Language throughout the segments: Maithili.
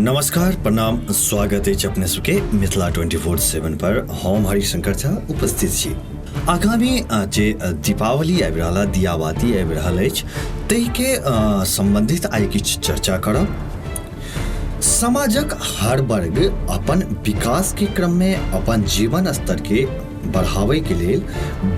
नमस्कार, प्रणाम, स्वागत अछि अपने सबके मिथिला 24/7 पर। हम हरिशंकर झा उपस्थित छी। आगामी जे दीपावली आबि रहल है, दियाबाती आबि रहल अछि, ताहिके सम्बन्धित आइ किछु चर्चा करब। समाजक हर वर्ग अपन विकास के क्रम में अपन जीवन स्तर के बढ़ावे के लेल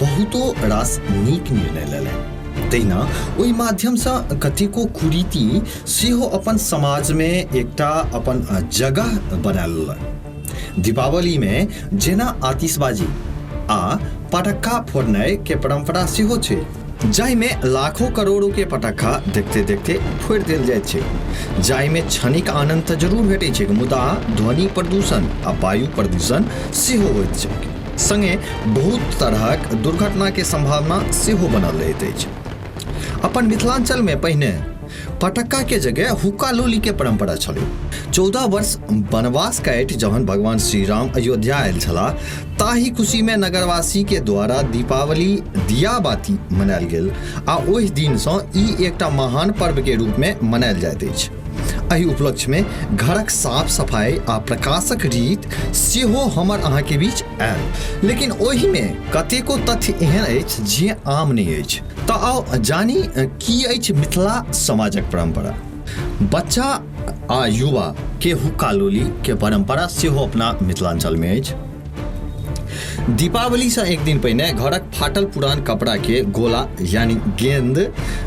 बहुतो रास नीक निर्णय लेलनि। तहिना ओहि माध्यमसँ कतेको कुरीति सेहो अपन समाजमे एकटा अपन जगह बना लेलक। दीपावलीमे जेना आतिशबाजी आ पटक्खा फोड़नाइ के परम्परा सेहो छै, जाहिमे लाखों करोड़ों के पटक्खा देखते देखते फोड़ि देल जाइत छै, जाहिमे क्षणिक आनंद तऽ जरूर भेटै छै, मुदा ध्वनि प्रदूषण आ वायु प्रदूषण सेहो होइत छै, संगे बहुत तरहक दुर्घटना के संभावना सेहो बनल रहैत अछि। अपन मिथिलांचल में पहिने पटक्का के जगह हुक्का लोली के परंपरा छलै। 14 वर्ष वनवास काटि जहन भगवान श्री राम अयोध्या आयल छलाह, ताहि खुशी में नगरवासी के द्वारा दीपावली दियाबाती मनायल गेल आ ओहि दिन सँ ई एकटा महान पर्व के रूप में मनायल जाइत अछि। एहि उपलक्ष्य में घरक साफ सफाई आ प्रकाशक रीत सेहो हमर अहाँ के बीच आयल, लेकिन ओहि में कतेको तथ्य एहन अछि जे आम नहि अछि। तऽ आउ जानी की अछि मिथिला समाजक परंपरा। बच्चा आ युवा के हुक्का लोली के परंपरा सेहो अपना मिथिलांचल में अछि। दीपावली से एक दिन पहिने घरक फाटल पुरान कपड़ा के गोला यानी गेंद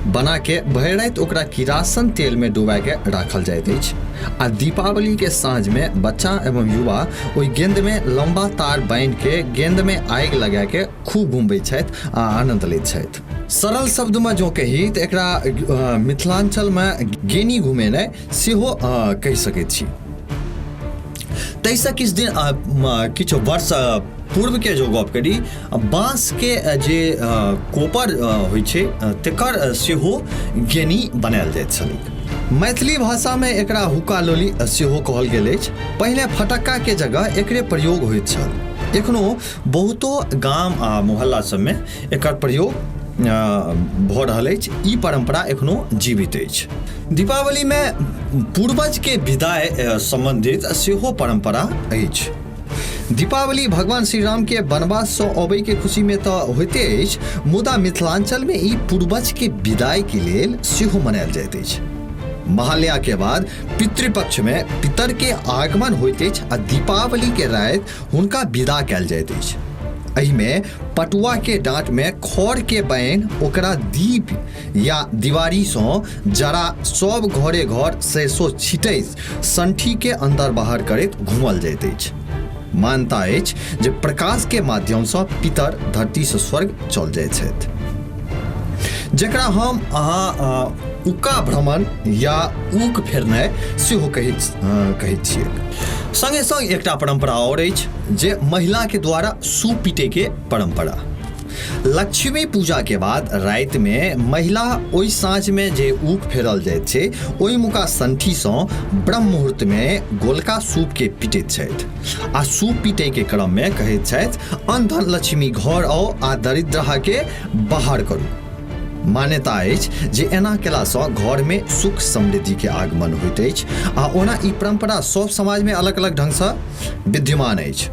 बना के भरि राति ओकरा किरासन तेल में डुबा के राखल जाइत अछि आ दीपावली के साँझ में बच्चा एवं युवा ओहि गेंद में लंबा तार बांधि के गेंद में आगि लगा के खूब घुमबैत छथि आ आनंद लैत छथि। सरल शब्द में जो कही तऽ एकरा मिथिलांचल में गेनी घुमेनाइ सेहो कहि सकैत छी। ताहिसँ किछु दिन, किछु वर्ष पूर्वके जो गप करी, बाँसके जे कोपर होइ छै तकर सेहो गेनी बनायल जाइत छलै। मैथिली भाषामे एकरा हुक्का लोली सेहो कहल गेल अछि। पहिने फटक्काके जगह एकरे प्रयोग होइत छल। एखनो बहुतो गाम आ मोहल्ला सबमे एकर प्रयोग भऽ रहल अछि। ई परम्परा एखनो जीवित अछि। दीपावलीमे पूर्वजके विदाइ सम्बन्धित सेहो परम्परा अछि। दीपावली भगवान श्री रामके वनवाससँ अबैके खुशीमे तऽ होइते अछि, मुदा मिथिलाञ्चलमे ई पूर्वजके विदाइके लेल सेहो मनायल जाइत अछि। महालयाके बाद पितृपक्षमे पितरके आगमन होइत अछि आ दीपावलीके राति हुनका विदा कयल जाइत अछि। एहिमे पटुआके डाँटमे खरके बान्हि ओकरा दीप या दीवारीसँ जरा सब घरे घर सरिसो छिटैत संठीके अन्दर बाहर करैत घूमल जाइत अछि। मान्यता अछि जे प्रकाशके माध्यमसँ पितर धरतीसँ स्वर्ग चल जाइत छथि, जकरा हम अहाँ उक्का भ्रमण या ऊक फेरनाइ सेहो कहैत छियै। संगे संग एकटा परम्परा आओर अछि जे महिलाके द्वारा सूप पीटैके परम्परा। लक्ष्मी पूजा के बाद राति में महिला ओहि साँझ में जे ऊक फेरल जाइत छै ओहि मुका संठी सँ ब्रह्म मुहूर्त में गोलका सूप के पीटैत छथि आ सूप पीटै के क्रम में कहैत छथि, अनधन लक्ष्मी घर आओ आ दरिद्रहा के बाहर करू। मान्यता अछि जे एना केलासँ घर में सुख समृद्धि के आगमन होइत अछि आ ओना ई परंपरा सब समाज में अलग-अलग ढंग सँ विद्यमान अछि।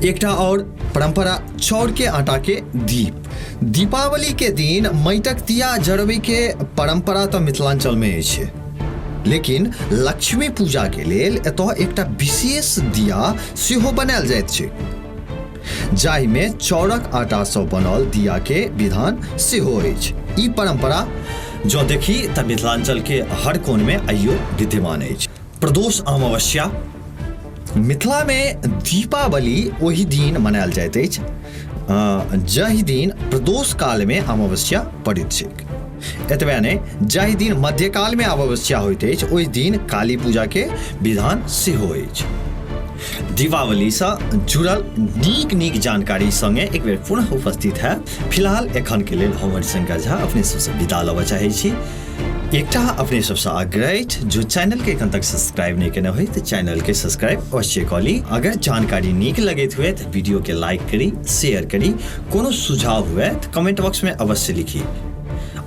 एकटा और परंपरा चाउर के आटा के दीप। दीपावली के दिन माटिक दिया जरबै के परंपरा तऽ मिथिलांचल में अछि, लेकिन लक्ष्मी पूजा के लेल एतऽ एकटा विशेष दिया सेहो बनायल जाइत छै, जाहि में चाउरक आटा सँ बनल दिया के विधान सेहो अछि। ई परंपरा जँ देखी तऽ मिथिलांचल के हर कोन में आइयो विद्यमान अछि। प्रदोष अमावस्या मिथिलामे दीपावली ओहि दिन मनायल जाइत अछि जाहि दिन प्रदोष कालमे अमावस्या पड़ैत छैक। एतबे नहि, जाहि दिन मध्यकालमे अमावस्या होइत अछि ओहि दिन काली पूजाके विधान सेहो अछि। दीपावलीसँ जुड़ल नीक नीक जानकारी संगे एक बेर पुनः उपस्थित है। फिलहाल एखन के लेल हम हरिशंकर झा अपने सबसँ विदा लेबऽ चाहै छी। एकटा अपने सबसँ आग्रह अछि, जो चैनल के एखन तक सब्सक्राइब नहीं केने होय तऽ चैनल के सब्सक्राइब अवश्य कऽ ली। अगर जानकारी नीक लगैत हुए तऽ वीडियो के लाइक करी, शेयर करी। कोनो सुझाव हुए तऽ कमेंट बॉक्स में अवश्य लिखी।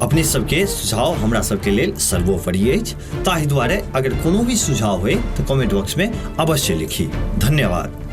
अपने सबके सुझाव हमरा सबके लेल सर्वोपरि अछि, ताहि दुआरे अगर कोनो भी सुझाव होय तऽ कमेंट बॉक्स में अवश्य लिखी। धन्यवाद।